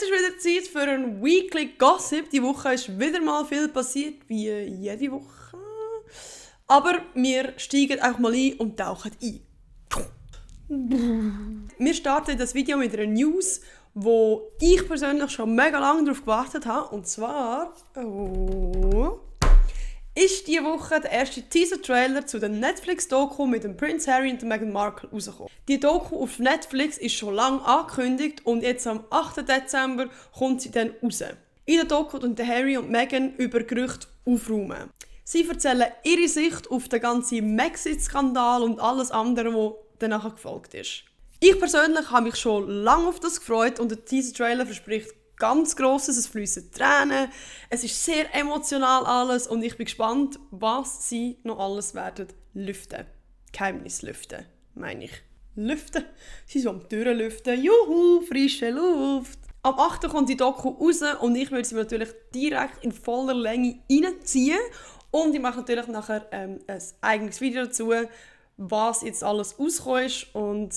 ist wieder Zeit für ein Weekly Gossip. Die Woche ist wieder mal viel passiert, wie jede Woche. Aber wir steigen auch mal ein und tauchen ein. Wir starten das Video mit einer News, wo ich persönlich schon mega lange darauf gewartet habe. Und zwar ist diese Woche der erste Teaser-Trailer zu der Netflix-Doku mit dem Prince Harry und Meghan Markle rausgekommen. Die Doku auf Netflix ist schon lange angekündigt und jetzt am 8. Dezember kommt sie dann raus. In der Doku und Harry und Meghan über Gerüchte aufräumen. Sie erzählen ihre Sicht auf den ganzen Brexit-Skandal und alles andere, was danach gefolgt ist. Ich persönlich habe mich schon lange auf das gefreut und der Teaser-Trailer verspricht ganz Grosses, es fließen Tränen, es ist sehr emotional alles und ich bin gespannt, was sie noch alles werden lüften. Geheimnis lüften, meine ich. Lüften? Sie sind so am Türen lüften. Juhu, frische Luft. Am 8. kommt die Doku raus und ich würde sie natürlich direkt in voller Länge reinziehen. Und ich mache natürlich nachher ein eigenes Video dazu, was jetzt alles rausgekommen ist und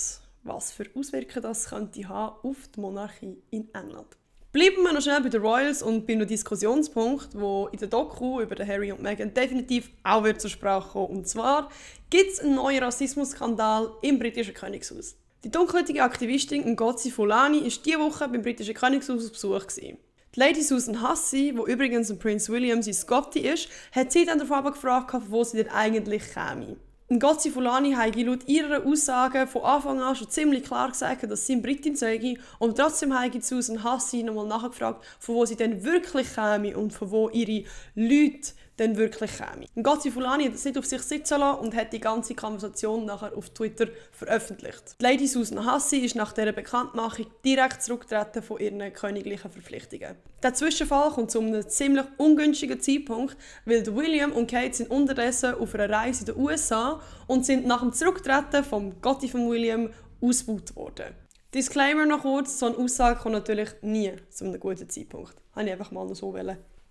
was für Auswirkungen das könnte haben auf die Monarchie in England. Bleiben wir noch schnell bei den Royals und bei einem Diskussionspunkt, wo in der Doku über den Harry und Meghan definitiv auch wird zur Sprache kommen. Und zwar gibt es einen neuen Rassismusskandal im britischen Königshaus. Die dunkelhäutige Aktivistin Ngozi Fulani war diese Woche beim britischen Königshaus auf Besuch. Die Lady Susan Hussey, die übrigens Prince William sein Scotty ist, hat sie dann davon gefragt, von wo sie denn eigentlich käme. Ngozi Fulani habe laut ihrer Aussagen von Anfang an schon ziemlich klar gesagt, dass sie eine Britin sei und trotzdem habe Susan Hussey nochmal nachgefragt, von wo sie denn wirklich käme und von wo ihre Leute denn wirklich käme. Ngozi Fulani hat das nicht auf sich sitzen lassen und hat die ganze Konversation nachher auf Twitter veröffentlicht. Die Lady Susan Hussey ist nach dieser Bekanntmachung direkt zurückgetreten von ihren königlichen Verpflichtungen. Der Zwischenfall kommt zu einem ziemlich ungünstigen Zeitpunkt, weil William und Kate sind unterdessen auf einer Reise in den USA und sind nach dem Zurücktreten vom Gotti von William ausgebaut worden. Disclaimer noch kurz, so eine Aussage kommt natürlich nie zu einem guten Zeitpunkt. Das wollte ich einfach mal noch so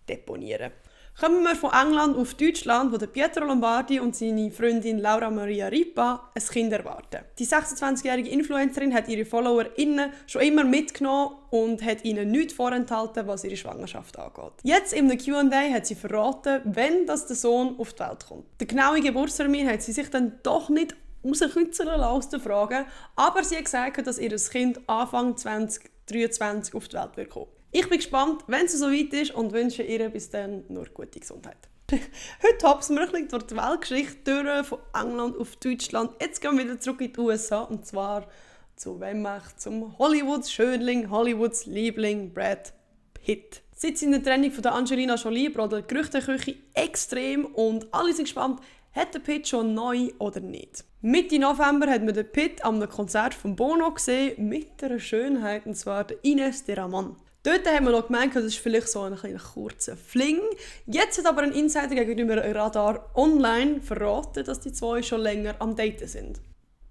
deponieren. Kommen wir von England auf Deutschland, wo der Pietro Lombardi und seine Freundin Laura Maria Ripa ein Kind erwarten. Die 26-jährige Influencerin hat ihre FollowerInnen schon immer mitgenommen und hat ihnen nichts vorenthalten, was ihre Schwangerschaft angeht. Jetzt im Q&A hat sie verraten, wann der Sohn auf die Welt kommt. Der genaue Geburtstermin hat sie sich dann doch nicht rauskitzeln lassen aus der Frage, aber sie hat gesagt, dass ihr Kind Anfang 2023 auf die Welt wird kommen. Ich bin gespannt, wenn es so weit ist und wünsche ihr bis dann nur gute Gesundheit. Heute hopsen wir ein bisschen durch die Weltgeschichte durch, von England auf Deutschland. Jetzt gehen wir wieder zurück in die USA und zwar zu wem? Zum Hollywoods Schönling, Hollywoods Liebling Brad Pitt. Seit seiner Trennung von der Angelina Jolie brodelt die Gerüchteküche extrem und alle sind gespannt, hat der Pitt schon neu oder nicht. Mitte November hat man den Pitt an einem Konzert von Bono gesehen mit einer Schönheit, und zwar der Ines de Ramon. Dort haben wir noch gemeint, das ist vielleicht so ein kleiner kurzer Fling. Jetzt hat aber ein Insider gegenüber Radar Online verraten, dass die zwei schon länger am Daten sind.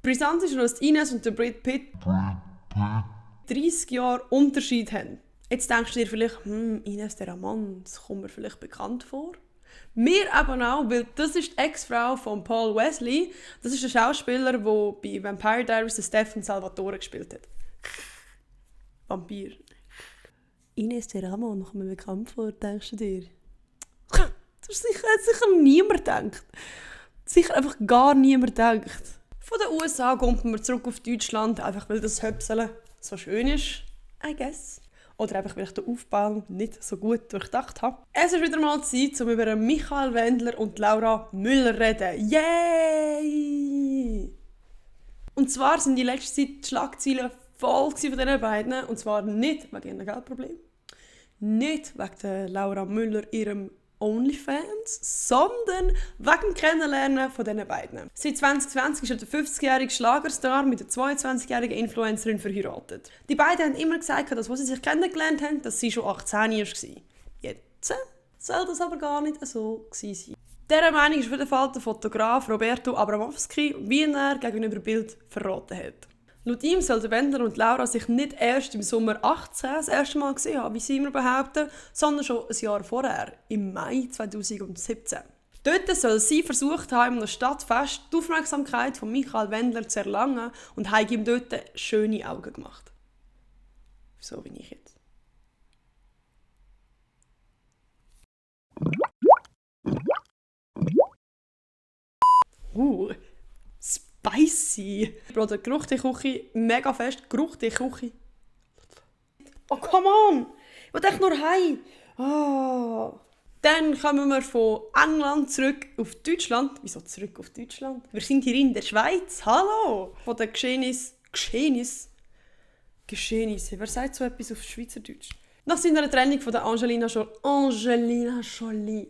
Brisant ist, dass Ines und der Brad Pitt 30 Jahre Unterschied haben. Jetzt denkst du dir vielleicht, Ines de Ramon, das kommt mir vielleicht bekannt vor. Mir eben auch, weil das ist die Ex-Frau von Paul Wesley. Das ist ein Schauspieler, der bei Vampire Diaries Stefan Salvatore gespielt hat. Vampir. Ines de Ramon kommt mir bekannt vor, denkst du dir? Das hat sicher niemand gedacht. Sicher einfach gar niemand gedacht. Von den USA kommt man zurück auf Deutschland, einfach weil das Höpseln so schön ist, I guess. Oder einfach, weil ich den Aufbau nicht so gut durchdacht habe. Es ist wieder mal Zeit, um über Michael Wendler und Laura Müller zu reden. Yay! Und zwar sind die letzte Zeit die Schlagzeilen voll von diesen beiden. Und zwar nicht wegen ihrem Geldproblem, nicht wegen der Laura Müller ihrem OnlyFans, sondern wegen dem Kennenlernen von diesen beiden. Seit 2020 ist der 50-jährige Schlagerstar mit der 22-jährigen Influencerin verheiratet. Die beiden haben immer gesagt, dass als sie sich kennengelernt haben, dass sie schon 18 war. Jetzt soll das aber gar nicht so gewesen sein. Dieser Meinung ist für den Fall der Fotograf Roberto Abramowski, wie er gegenüber Bild verraten hat. Laut ihm sollten Wendler und Laura sich nicht erst im Sommer 18 das erste Mal gesehen haben, wie sie immer behaupten, sondern schon ein Jahr vorher, im Mai 2017. Dort soll sie versucht haben, in einem Stadtfest die Aufmerksamkeit von Michael Wendler zu erlangen und haben ihm dort schöne Augen gemacht. So wie ich jetzt. spicy. Bro, der Geruch der Küche, mega fest. Geruch der Küche. Oh, come on! Ich will echt nur heim. Oh. Dann kommen wir von England zurück auf Deutschland. Wieso zurück auf Deutschland? Wir sind hier in der Schweiz. Hallo! Von den Geschehnisse. Wer sagt so etwas auf Schweizerdeutsch? Nach seiner Trennung von der Angelina Jolie